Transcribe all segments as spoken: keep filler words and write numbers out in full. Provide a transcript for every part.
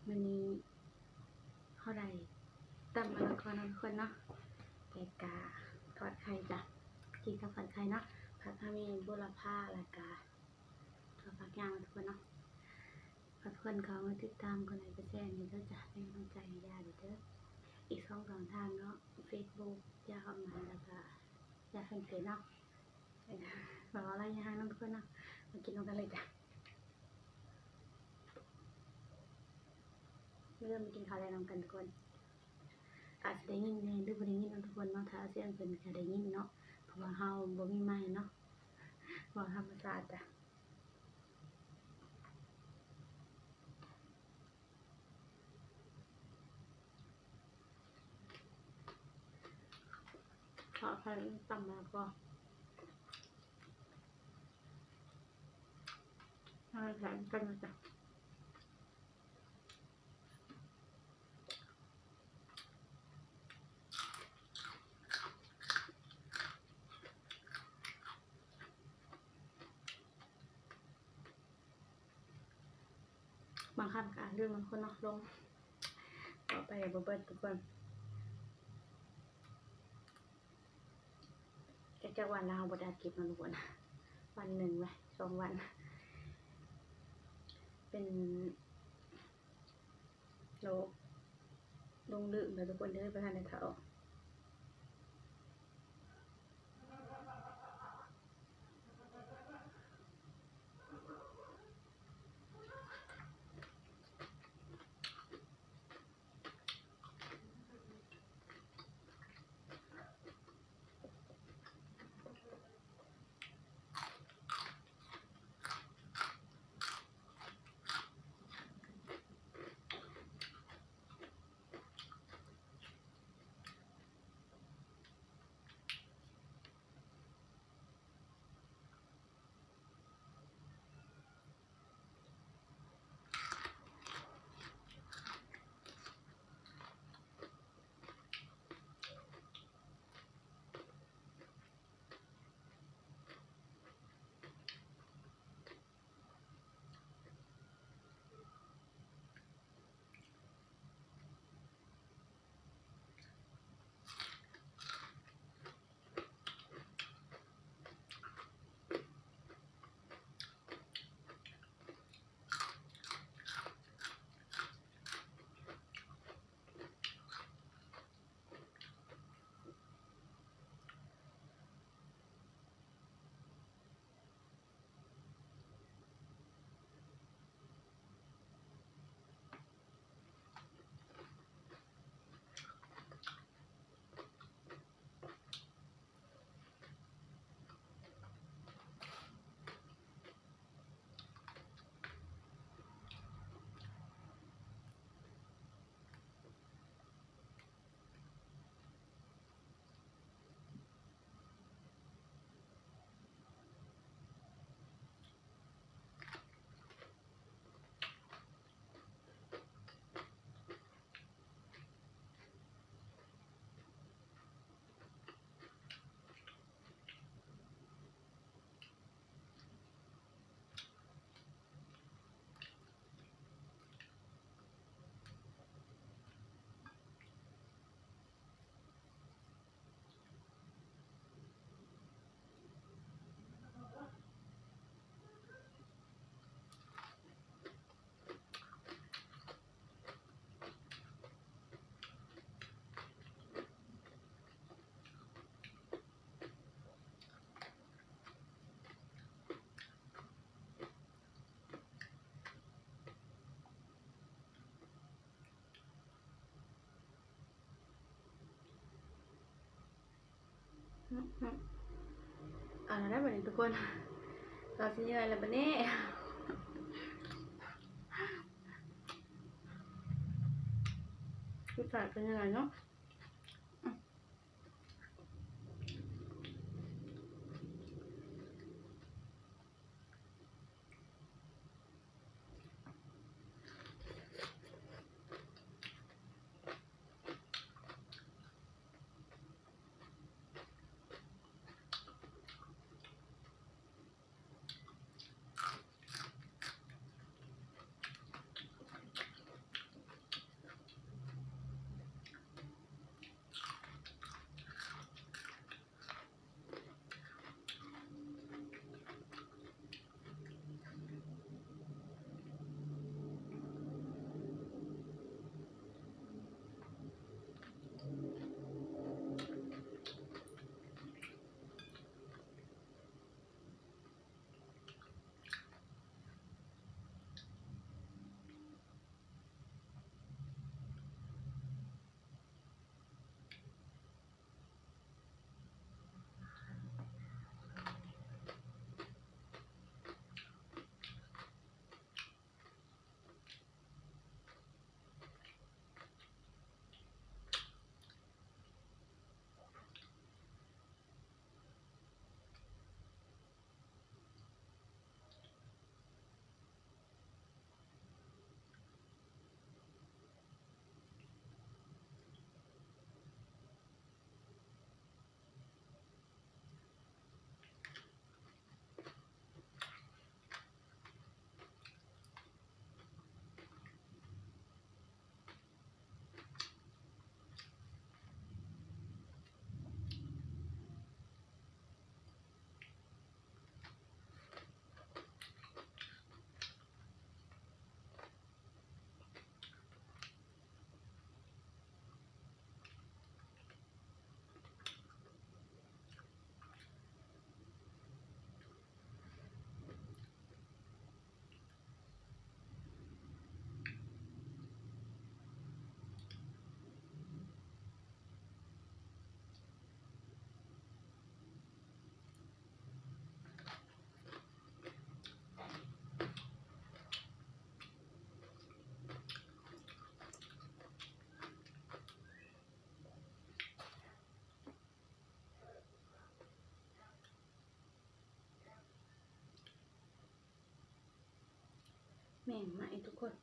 มื้อนี้เฮาได้ตำมะละกอเนาะทุกคนเนาะ แล้วก็ทอดไข่จ้ะ กินกับทอดไข่เนาะ ผักเฮามีบูรพา แล้วก็ ก็ฝากย่างทุกคนเนาะ ฝากทุกคนเข้ามาติดตาม กดไลค์ กดแชร์ให้เด้อจ้ะ เป็นกำลังใจให้ย่าเด้อ อีกสองช่องทางเนาะ Facebook ย่าคำหมาย แล้วก็ย่าแฟนเพจเนาะ เออ บอกว่าเราอย่าห่างนำทุกคนเนาะ มากินนำกันเลยจ้ะ เริ่มมากินข้าวแลงนำกันทุกคน อาจสิได้ยินแหน่หรือบ่ได้ยินเนาะทุกคนเนาะ ถ้าเสียงเพิ่นก็ได้ยินเนาะ เพราะว่าเฮาบ่มีไมค์เนาะ เว้าธรรมชาติจ้ะ ขออภัย ตำมะละกอ เอาแถมกันนะจ๊ะ บางคำก็อ่านเรื่องบางคนเนาะ ลง ต่อไปบ่เบิดทุกคน จัก จักวันแล้วเราบ่ได้อัดคลิปเนาะทุกคน วันหนึ่งไหม สองวัน เป็นโรคหลงลืมแล้วทุกคนเด้อ บ่ทันได้เฒ่า อืมๆ เอาละได้บัดนี้ทุกคน เราสิย่อยแล้วบัดนี้ รสชาติเป็นยังไงเนาะ อืม เห็นไหมทุกคน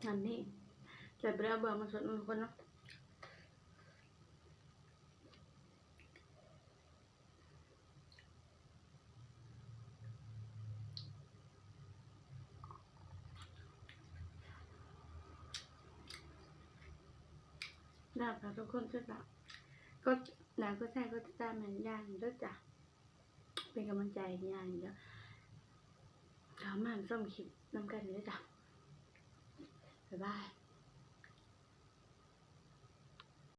อันนี้ใส่ไปแล้วเบื่อมันสดมันคนเนาะ ได้ค่ะทุกคนจ้ะ ก็หลายก็ใช่ก็จะตามเหมือนยายอยู่ด้วยจ้ะ เป็นกำลังใจให้ยายอยู่แล้ว เขามาส้มคลิปนำกันอยู่ด้วยจ้ะ บ๊ายบาย